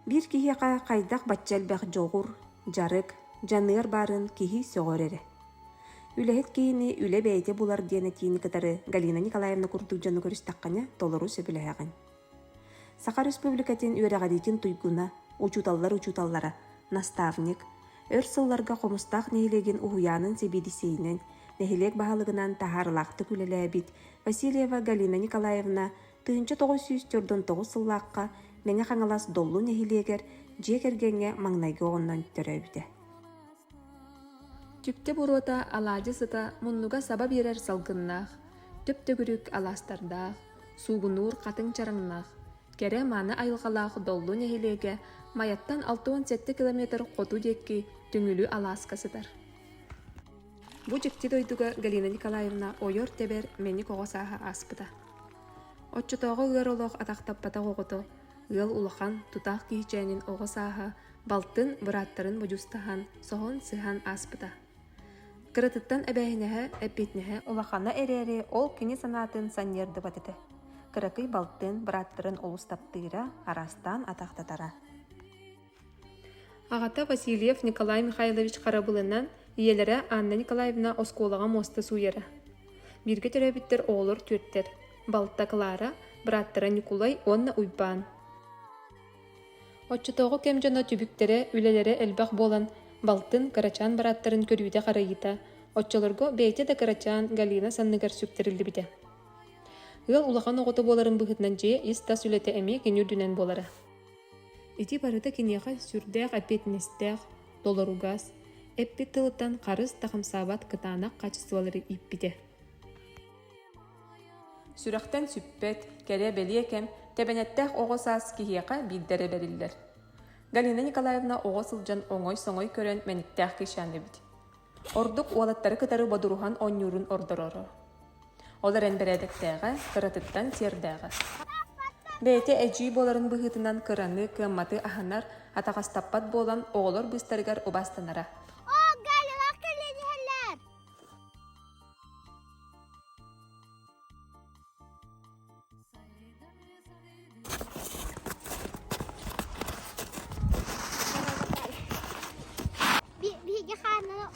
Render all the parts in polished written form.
Биир киһиэхэ хайдах бачча элбэх дьоҕур, дьарык, дьаныар баарын киһи сөҕөр эрэ. Үлэһит киһини үлэ бэйэтэ булар диэн этиини кытары Галина Николаевна курдук дьону көрүстэххинэ толору сөбүлэһэҕин. Саха Республикатын үөрэҕириитин туйгуна, учууталлар учууталлара, наставник, өр сылларга Хомустаах нэһилиэгин уһуйаанын сэбиэдиссэйинэн, нэһилиэк баһылыгынан таһаарыылаахтык үлэлээбит Васильева Галина Николаевна 1949 сыллаахха Мэҥэ Хаҥалас Доллу нэһилиэгэр дьиэ кэргэҥҥэ маҥнайгы оҕоннон төрөөбүтэ. Түптэ буруота алаадьы сыта муннуга саба биэрэр салгыннаах, төп-төгүрүк алаастардаах, суугунуур хатыҥ чараҥнаах, кэрэ-мааны айылҕалаах Доллу нэһилиэгэ Майаттан 67 километр хоту диэки Түҥүлү алааска сытар. Бу дьикти дойдуга Галина Николаевна ойор-тэбэр мэник оҕо сааһа ааспыта. Оччотооҕу ыар олох атахтаппатах оҕото, ыал улахан, тутаах киһичээнин оҕо сааһа балтын, бырааттарын бодьуустаһан, соһон-сыһан ааспыта. Кыратыттан эбээһинэһэ, эппиэтинэһэ улахана эрээри, ол кини санаатын санньыардыбат этэ. Кыракый балтын, бырааттарын олус таптыыра, араастаан атахтатара. Аҕата Васильев Николай Михайлович харабылынан, ийэлэрэ Анна Николаевна оскуолаҕа муоста сууйара. Бииргэ төрөөбүттэр оҕолор түөртэр: балта Клара, бырааттара Ньукулай уонна Уйбаан. Оччотооҕу кэм дьоно түбүктэрэ, үлэлэрэ элбэх буолан, балтын, кырачаан бырааттарын көрүүтэ-харайыыта, оччолорго бэйэтэ да кырачаан Галина санныгар сүктэриллибитэ. Ыал улахан оҕото буоларын быһыытынан дьиэ ис-тас үлэтэ эмиэ кини үрдүнэн буолара. Ити барыта киниэхэ сүрдээх эппиэтинэстээх, толоругас, эппит тылыттан харыс да хамсаабат кытаанах хаачыстыбалары ииппитэ. Сүрэхтэн сүппэт, кэрэ-бэлиэ кэм, тэбэнэттээх оҕо саас киһиэхэ биирдэ эрэ бэриллэр. Галина Николаевна оҕо сылдьан оҥой-соҥой көрөн мэниктээх кыысчаан эбит. Ордук уолаттары кытары бодоруһан оонньуурун ордороро. Ол эрэн бэрээдэктээҕэ, кыратыттан сиэрдээҕэ. Бэйэтэ эдьиий буоларын быһыытынан кыраны, кыамматы аһынар, атаҕастаппат буолан оҕолор быыстарыгар убаастанара. Оо, Галялаах кэлэн иһэллэр! Биһиги хааннара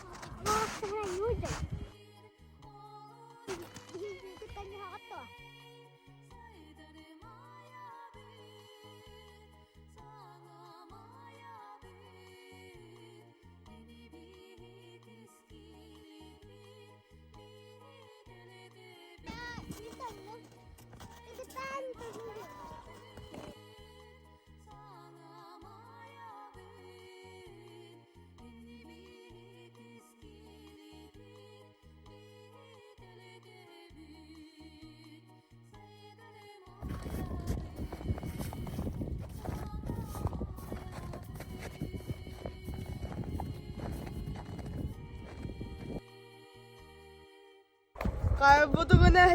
Буду гына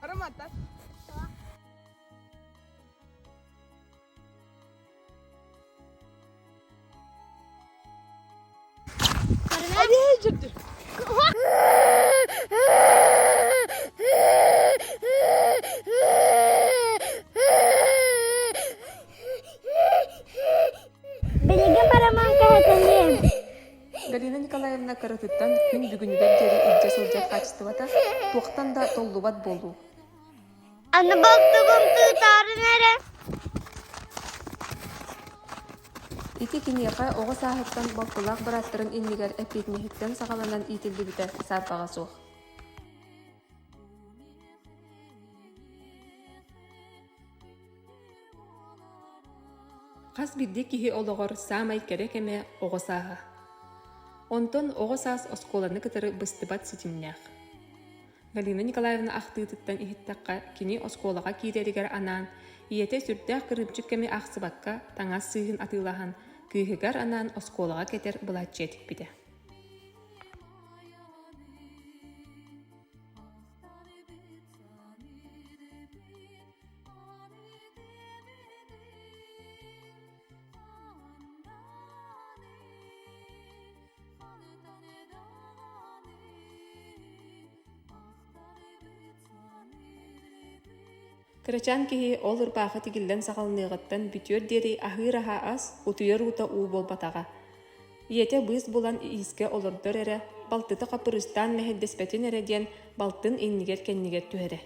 Аромата. Билигин бараман кэһэтиниэм. Галина Николаевна кыратыттан күн бүгүнүгэр диэри илдьэ сылдьар хаачыстыбата туохтан да толлубат буолуу. Аны балтыбым тыытаарын эрэ. Ити киниэхэ оҕо сааһыттан балтылаах бырааттарын иннигэр эппиэтинэһиттэн саҕаланан иитиллибитэ саарбаҕа суох. Хас биирдии киһи олоҕор саамай кэрэ кэмэ оҕо сааһа. Онтон оҕо саас оскуоланы кытары быстыбат ситимнээх. Галина Николаевна ахтыытыттан иһиттэххэ, кини оскуолаҕа киирэригэр анаан, ийэтэ сүрдээх кырыымчык кэми аахсыбакка таҥас сыыһын атыылаһан, кыыһыгар анаан оскуолаҕа кэтэр былааччыйа тикпитэ. Кырачаан киһи ол ырбаахы тигиллэн саҕаланыаҕыттан бүтүөр диэри аһыыр аһа ас, утуйар уута уу буолбатаҕа. Ийэтэ быыс булан иискэ олордор эрэ, балтыта хаппырыыстаан мэһэйдэспэтин эрэ диэн балтын иннигэр-кэннигэр түһэрэ.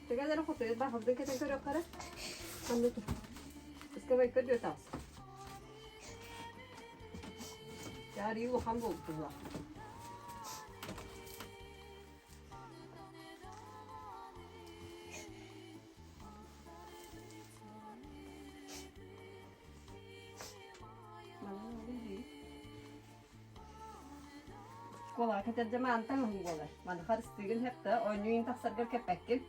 Тыгалары хотуйут баһылдын кэтэн көрүөххэ Ханна тур. Ыскабайка дүөт аас. Даарыйы улахан буолбут Куолаҕа кэтэрдэ маантан уһун буолар. Маны харыстыыгын хэптэ, оонньууйун тахсаргар кэппэккин.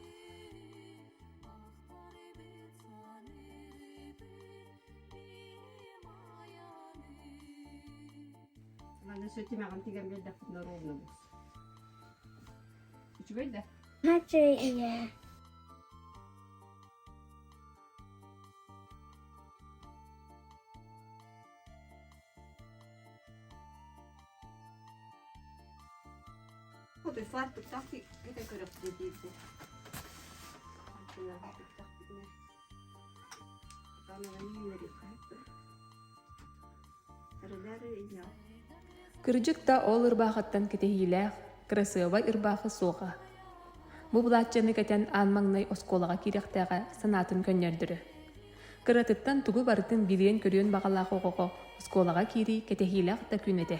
Маны сүтүмэҕин тигэн биэрдэхпитинэ ровно буолсу. Үчүгэй да? Үчүгэй ийэ. Кырдьык да ол ырбаахыттан кэтэһиилээх, кырасыабай ырбаахы суоҕа. Бу былааччыйаны кэтэн аан маҥнай оскуолаҕа киириэхтээҕэ санаатын көннөрдөрө. Кыратыттан тугу барытын билиэн-көрүөн баҕалаах оҕоҕо оскуолаҕа киирии кэтэһиилээх да күн этэ.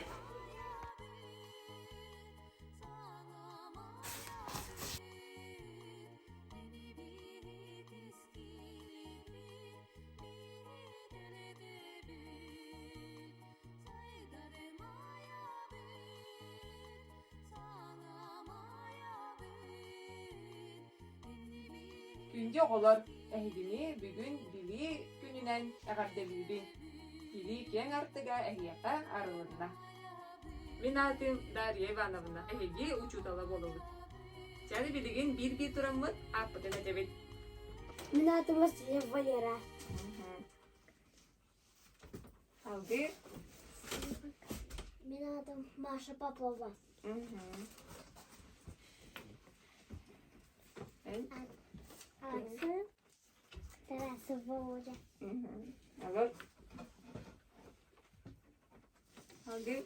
Күндү оҕолор, эһигини бүгүн Билии күнүнэн эҕэрдэлиибин! Билии киэҥ артыга эһиэхэ арылынна. Мин аатым Дарья Ивановна. Эһиги учуутала буолабыт. Чаны билигин биир-биир тураммыт ааппытын этэбит. Мин аатым Васильев Валера. Алгы. Мин аатым Маша Попова. Аатым Тарасов Володя. Алор. Алгы.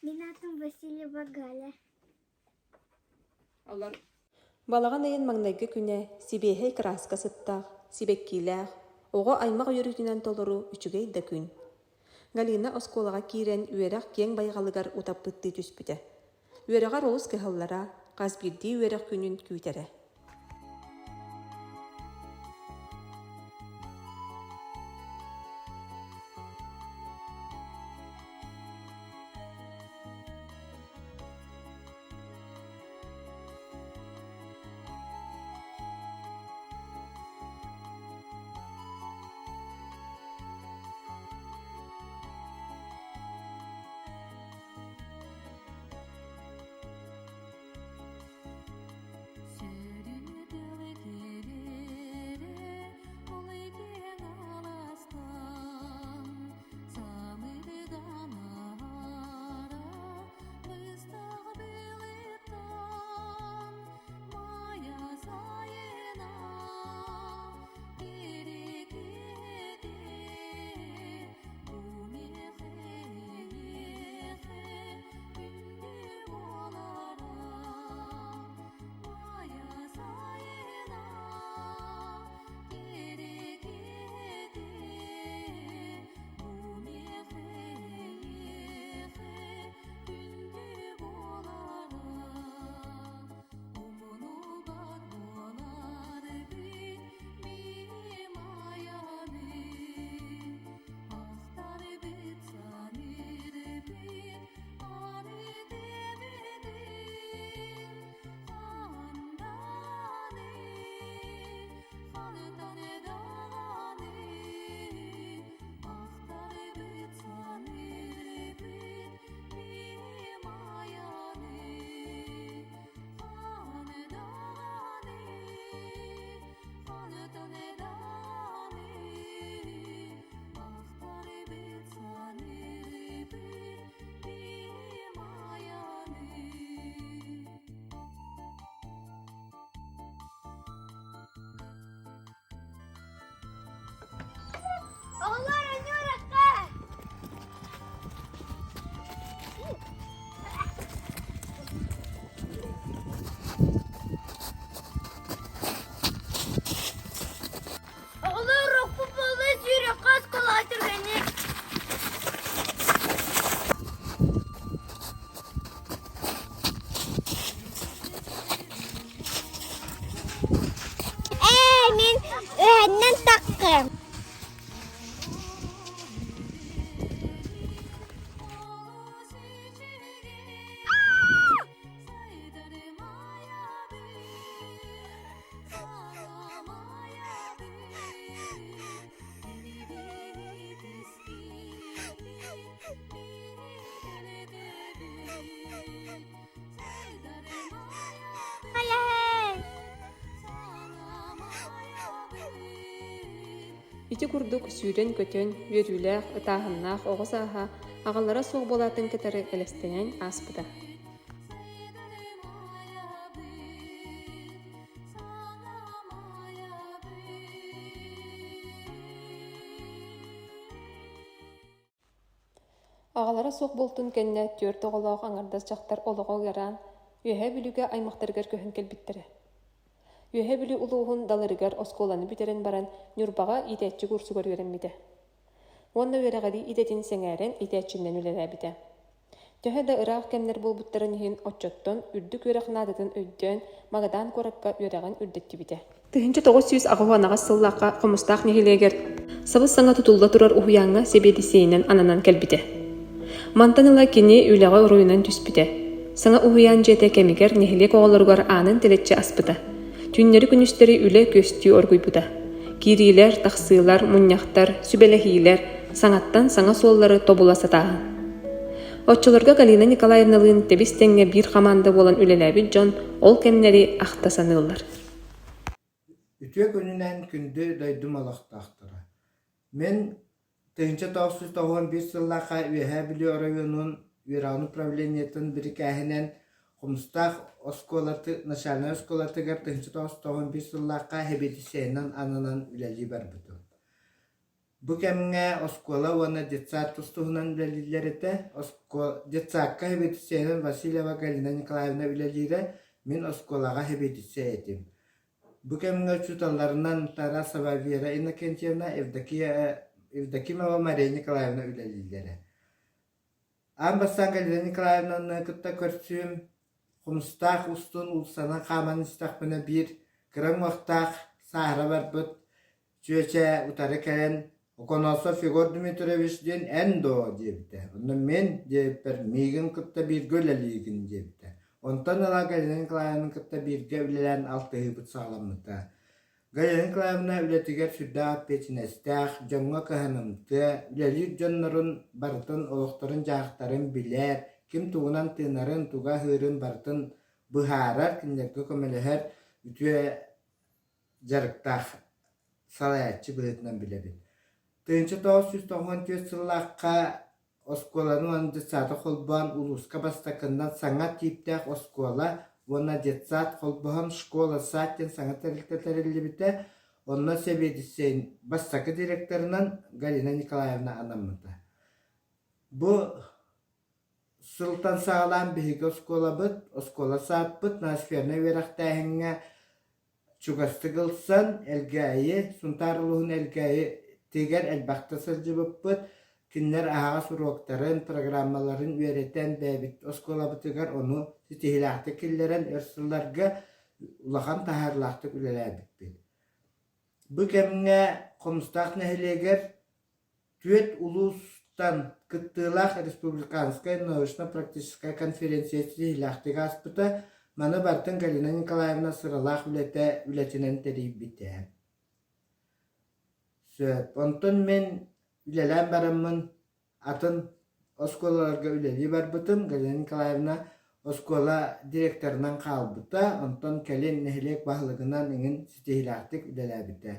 Мин аатым Васильева Галя. Олор. Балаҕан ыйын маҥнайгы күнэ сибиэһэй кырааска сыттаах, сибэккилээх, оҕо аймах үөрүүтүнэн толору үчүгэй да күн. Галина оскуолаҕа киирэн үөрэх киэҥ байҕалыгар утаппыттыы түспүтэ. Үөрэҕэр олус кыһаллара, хас биирдии үөрэх күнүн күүтэрэ. Оҕолор ойуурукка! Оҕолор урукку буолла сүүрүөххэ оскуолаҕа түргэнник. Ээ, мин үһэннэн таххым. Ити курдук сүүрэн-көтөн, үөрүүлээх, ытааһыннаах оҕо сааһа аҕалара суох буолаатын кытары элэстэнэн ааспыта. Аҕалара суох буолтун кэннэ түөрт оҕолоох аҥардас дьахтар олоҕо ыараан, Үөһээ Бүлүүгэ аймахтарыгар көһөн кэлбиттэрэ. Үөһээ Бүлүү улууһун Далырыгар оскуоланы бүтэрэн баран Ньурбаҕа иитээччи курсугар үөрэммитэ. Уонна үөрэҕирии идэтин сэҥээрэн иитээччинэн үлэлээбитэ. Төһө да ыраах кэмнэр буолбуттарын иһин оччоттон үрдүк үөрэх наадатын өйдөөн Магадан куоракка үөрэҕин үрдэттибитэ. 1988 сыллаахха Хомустаах нэһилиэгэр сабыс-саҥа тутулла турар уһуйааҥҥа сэбиэдиссэйинэн ананан кэлбитэ. Мантан ыла кини үлэҕэ уруйунан түспүтэ. Саҥа уһуйаан дьиэтэ кэмигэр нэһилиэк оҕолоругар аанын тэлэччи аспыта. Түүннэри-күнүстэри үлэ күөстүү оргуйбута. Киириилэр, тахсыылар, мунньахтар, сүбэлэһиилэр, саҥаттан саҥа суоллары тобула сатааһын. Оччолорго Галина Николаевналыын тэбис-тэҥҥэ биир хамаанда буолан үлэлээбит дьон ол кэмнэри ахта саныыллар. Үтүө күнүнэн күндү дойдум олохтоохторо! Мин 1991 сыллаахха Үөһээ Бүлүү оройуонун үөрэҕин управлениетын бирикээһинэн Хомустаах оскуолаты начальнай оскуолатыгар 1991 сыллаахха сэбиэдиссэйинэн ананан үлэлии барбытым. Бу кэмҥэ оскуола уонна детсад тус-туһунан үлэлииллэр этэ. Детсадка сэбиэдиссэйинэн Васильева Галина Николаевна үлэлиирэ, мин оскуолаҕа сэбиэдиссэй этим. Бу кэмҥэ учууталларынан Тарасова Вера Иннокентьевна, Евдокия Евдокимова Мария Николаевна үлэлииллэрэ. Аан бастаан Галина Николаевнаны кытта көрсүүм, хомустаах устун уулуссанан хааман истэхпинэ биир кыра уҥуохтаах сааһыра барбыт Чүөчэ утары кэлэн «Оконосов Егор Дмитриевич диэн эн дуо?» диэбитэ. Онно мин диэбиппэр «Миигин кытта бииргэ үлэлиигин» диэбитэ. Онтон ыла Галина Николаевнаны кытта бииргэ үлэлээн алтыһыыбыт саҕаламмыта. Галина Николаевна үлэтигэр сүрдээх эппиэтинэстээх, дьоҥҥо кыһанымтыа, үлэлиир дьоннорун барытын олохторун-дьаһахтарын билэр, ким тугунан тыынарын, тугу аһыырын барытын быһаарар, кинилэргэ көмөлөһөр үтүө дьарыктаах салайааччы быһыытынан билэбин. 1994 сыллаахха оскуоланы уонна детсады холбоон улууска бастакыннан саҥа тииптээх оскуола уонна детсад холбоһон школа-сад диэн саҥа тэрилтэ тэриллибитэ. Онно сэбиэдиссэйин бастакы директорынан Галина Николаевна анаммыта. Бу сылтан саҕалаан биһиги оскуолабыт, оскуола-саадпыт ноосфернай үөрэхтээһиҥҥэ Чугастык ылсан, Элгээйи, Сунтаар улууһун Элгээйитигэр элбэхтэ сылдьыбыппыт. Кинилэр аһаҕас уруоктарын, программаларын үөрэтэн бэйэбит оскуолабытыгар ону ситиһиилээхтик киллэрэн өр сылларга улахан таһаарыылаахтык үлэлээбиппит. Бу кэмҥэ Хомустаах нэһилиэгэр Түөрт улуустан кыттыылаах республиканскай научно-практическай конференция ситиһиилээхтик ааспыта, маны барытын Галина Николаевна сыралаах үлэтэ үлэтинэн тэрийбитэ. Сөп. Онтон мин үлэлээн бараммын атын оскуолаларга үлэлии барбытым. Галина Николаевна оскуола директорынан хаалбыта, онтон кэлин нэһилиэк баһылыгынан эҥин ситиһиилээхтик үлэлээбитэ.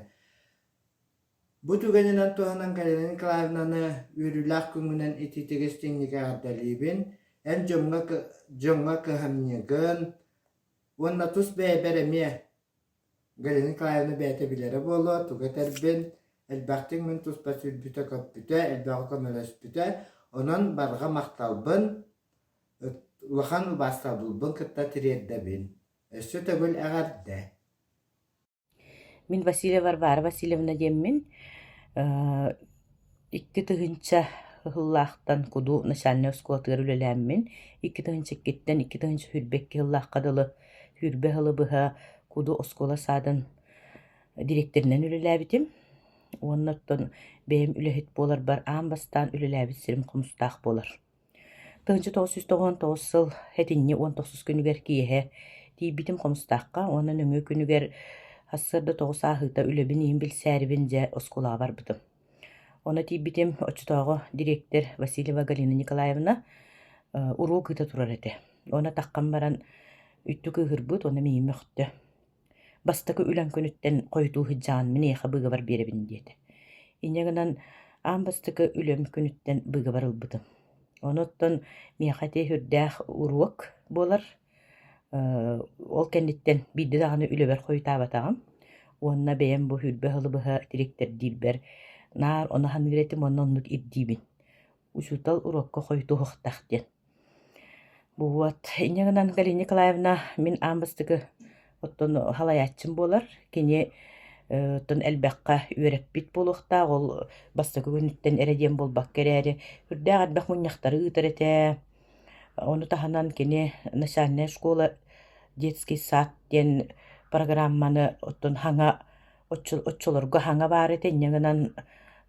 Бу түгэнинэн туһанан Галина Николаевнаны үөрүүлээх күҥҥүнэн итиитик истиҥник эҕэрдэлиибин, эн дьоҥҥо дьоҥҥо кыһамньыгын уонна тус бэйэбэр эмиэ Галина Николаевна бэйэтэ билэрэ буолуо, тугу этэрбин, элбэхтик мин туспа сүүрбүтэ-көппүтэ, элбэҕи көмөлөспүтэ, онон барҕа махталбын, улахан убаастабылбын кытта тириэрдэбин. Өссө төгүл эҕэрдэ! Мин Васильева Варвара Васильевна диэммин, 2000 сыллаахтан Куду начальнай оскуолатыгар үлэлээммин, 2002-ттэн 2022 сыллаахха дылы сүүрбэ сылы быһа Куду оскуола саадын дириэктэринэн үлэлээбитим. Уонна оттон бэйэм үлэһит буоларбар аан бастаан үлэлээбит сирим Хомустаах буолар. 1999 сыл сэтинньи 19 күнүгэр киэһэ тиийбитим Хомустаахха уонна нөҥүө күнүгэр сарсыарда 9 ааһыыта үлэбин иһин билсээрибин дьэ оскуолаҕа барбытым. Ону тиийбитим оччотооҕу дириэктэр Васильева Галина Николаевна уруок ыыта турар этэ. Уонна таххан баран үттү кыыһырбыт уонна миигин мөхтө. Бастакы үлэм күнүттэн хойутуу сылдьаҕын мин эйиэхэ быыгабар биэрэбин диэтэ. Инньэ гынан аан бастакы үлэм күнүттэн быыгабар ылбытым. Ону оттон миэхэ ити сүрдээх уруок буолар. Ол кэнниттэн биирдэ даҕаны үлэбэр хойутаабатаҕым уонна бэйэм бу сүүрбэ сылы быһа дириэктэрдиирбэр наар ону саныыр этим уонна оннук ирдиибин. Учуутал уруокка хойутуохтаах диэн. Вот. Инньэ гынан Галина Николаевна мин аан бастакы оттон салайааччым буолар. Кини оттон элбэххэ үөрэппит буолуохтаах. Ол бастакы күнүттэн эрэ диэн буолбакка эрээри, үрдээх элбэх мунньахтары ыытар этэ. Ону таһынан кини начальная школа, детский сад диэн программаны оттон хаҥа Оччолорго хаҥа баар этэ, инньэ гынан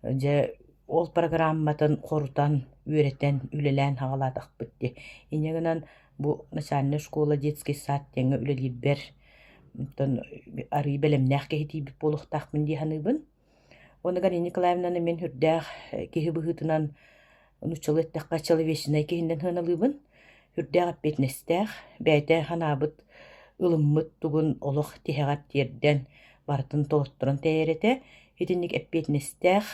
дьэ ол программатын хорутан, үөрэтэн, үлэлээн саҕалаатахпыт дии. Инньэ гынан бу начальная школа, детский сад диэҥҥэ үлэлиирбэр оттон арыый бэлэмнээх киһи тиийбит буолуохтаахпын дии саныыбын. Уонна Галина Николаевнаны мин үрдээх киһи быһыытынан. Нууччалыы эттэххэ, человечнай киһинэн сыаналыыбын. Үрдээх эппиэтинэстээх, бэйэтэ санаабыт, ылыммыт тугун олох тиһэҕэр тиэрдэн, барытын толотторон тэйэр этэ. Итинник эппиэтинэстээх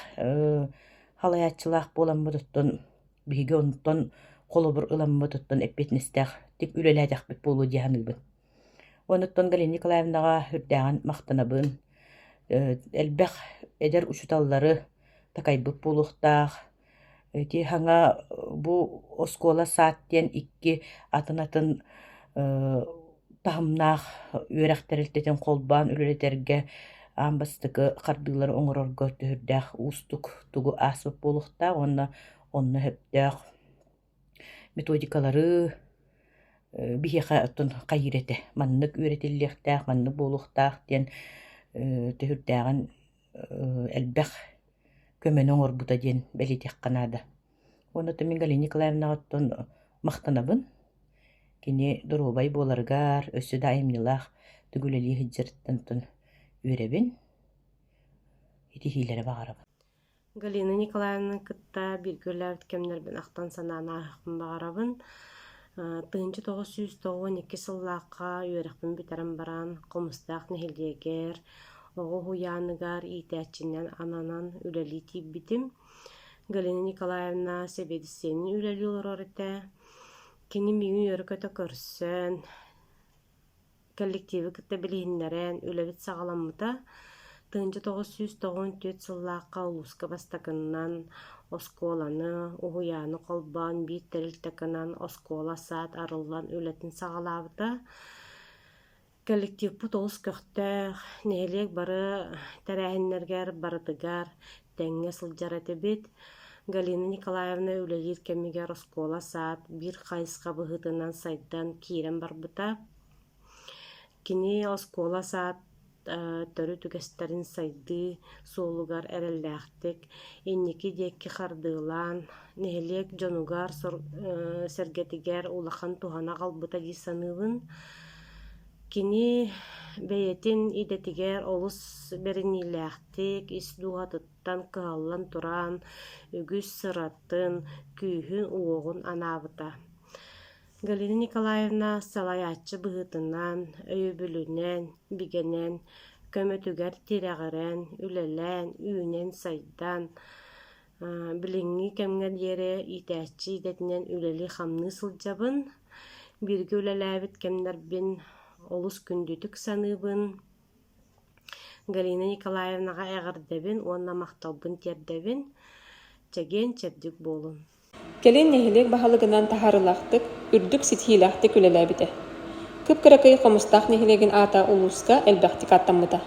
халайааччылаах буоламмыт оттон биһиги онтон холобур ыламмыт оттон эппиэтинэстээхтик үлэлээтэхпит буолуо дии саныыбын. Онуттан Галина Николаевнаҕа үрдээҕин махтанабын. Элбэх эдэр учууталлары такайбыт буолуохтаах. Ити саҥа бу оскуола саад диэн икки атын-атын таһымнаах үөрэх тэрилтэтин холбоон үлэлэтэргэ аан бастакы хардыылары оҥорорго түһүрдээх уустук тугу ааспыт буолуохтаах уонна онно сөптөөх методикалары биһиэхэ оттон хайыыр этэ маннык үөрэтиллиэхтээх, маннык буолуохтаах диэн түһүрдээҕин элбэх көмөнү оҥорбута диэн бэлиэтиэххэ наада. Уонна оттон мин Галина Николаевнаҕа оттон махтанабын. Кини доруобай буоларыгар, өссө да айымньылаах тугу үлэлии сылдьарыттан оттон үөрэбин, итиһиилэри баҕарабын. Галина Николаевнаны кытта бииргэ үлэлээбит кэмнэрбин ахтан-санаан ааһыахпын баҕарабын. 1992 сыллаахха үөрэхпин бүтэрэн баран Хомустаах нэһилиэгэр оҕо уһуйааныгар иитээччинэн ананан үлэлии киирбитим. Галина Николаевна сэбиэдиссэйинэн үлэлии олорор этэ. Кини миигин үөрэ-көтө көрсөн, коллективы кытта билиһиннэрэн, үлэбит саҕаламмыта. 1994 сыллаахха улууска бастакыннан оскуоланы, уһуйааны холбоон биир тэрилтэ гынан оскуола-саад арыллан үлэтин саҕалаабыта. Коллективпыт олус көхтөөх, нэһилиэк бары тэрээһиннэригэр барытыгар тэҥҥэ сылдьар этибит. Галина Николаевна үлэлиир кэмигэр оскуола-саад биир хайысха быһыытынан сайдан киирэн барбыта. Кини оскуола-саад төрүт үгэстэрин сайдыы суолугар эрэллээхтик инники диэки хардыылаан, нэһилиэк дьонугар-сэргэтигэр улахан туһаны аҕалбыта дии саныыбын. Кини бэйэтин идэтигэр олус бэриниилээхтик, ис дууһатыттан кыһаллан туран, үгүс сыратын, күүһүн-уоҕун анаабыта. Галина Николаевна салайааччы быһыытынан, өйөбүлүнэн, бигэнэн, көмөтүгэр тирэҕирэн, үлэлээн, үүнэн-сайдан, билиҥҥи кэмҥэ диэри иитээччи идэтинэн үлэлии-хамныы сылдьабын. Бииргэ үлэлээбит кэмнэрбин олус күндүтүк саныыбын. Галина Николаевнаҕа эҕэрдэбин уонна махталбын тиэрдэбин. Чэгиэн-чэбдик буолун. Кэлин нэһилиэк баһылыгынан таһаарыылаахтык, үрдүк ситиһиилээхтик үлэлээбитэ. Кып-кыракый Хомустаах нэһилиэгин аата улууска элбэхтик ааттаммыта.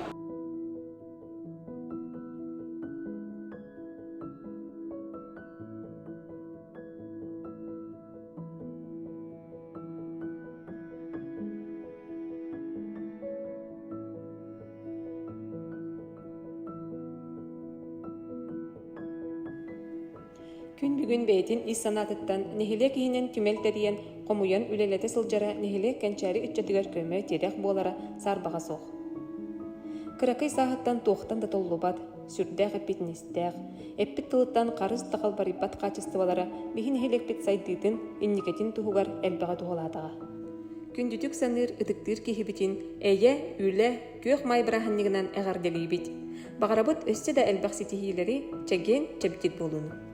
Күн бүгүн бэйэтин ис санаатыттан нэһилиэк иһинэн түмэл тэрийэн, хомуйан үлэлэтэ сылдьара нэһилиэк кэнчээри ыччатыгар көмө, тирэх буолара саарбаҕа суох. Кыракый сааһыттан туохтан да толлубат, сүрдээх эппиэтинэстээх, эппит тылыттан харыс да халбарыйбат хаачыстыбалара биһи нэһилиэкпит сайдыытын, инникитин туһугар элбэҕи туһалаатаҕа. Күндүтүк саныыр, ытыктыыр киһибитин эйэ, үлэ, күөх маай бырааһынньыгынан эҕэрдэлиибит! Баҕарабыт өссө да элбэх ситиһиилэри, чэгиэн, чэбдик буолууну!